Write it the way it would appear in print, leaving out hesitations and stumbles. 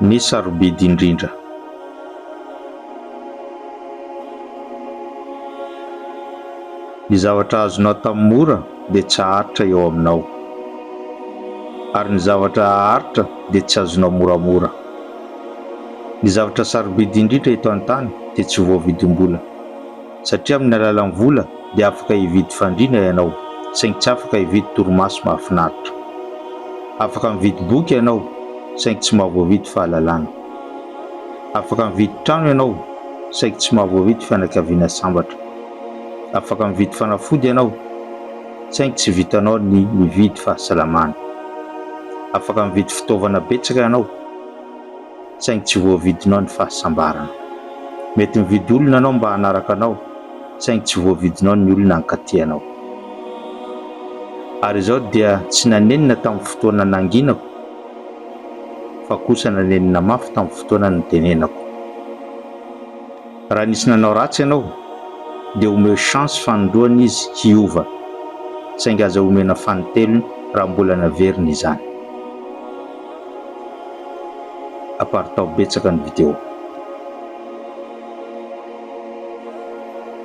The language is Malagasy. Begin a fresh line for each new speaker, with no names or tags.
Ny sarobidy indrindra. Ny zavatra azonao tamin'ny mora dia tsy haharitra eo aminao. Ary ny zavatra haharitra dia tsy azonao moramora. Ny zavatra sarobidy indrindra eto an-tany dia tsy voavidim-bola. Satria amin'ny alalan'ny vola dia afaka hividy fandriana ianao, saingy tsy afaka hividy torimaso mahafinaritra. Afaka mividy boky ianao, saingy tsy mahavoavidy fahalalana. Afaka mividy trano ianao, saingy tsy mahavoavidy fianakaviana sambatra. Afaka mividy fanafody ianao, saingy tsy vitanao ny mividy fahasalamana. Afaka mividy fitaovana betsaka ianao. saingy tsy voavidinao ny fahasambarana. Mety mividy olona anao mba hanaraka anao, saingy tsy voavidinao ny olona hankaty anao. Ary izaho dia tsy nanenina tamin'ny fotoana nanginako, fa kosa nanenina mafy tamin'ny fotoana nitenenako. Raha nisy nanao ratsy ianao, dia omeo chance fanindroany izy hiova, saingy aza omena fanintelony raha mbola naveriny izany. Aparitao betsaka ny video.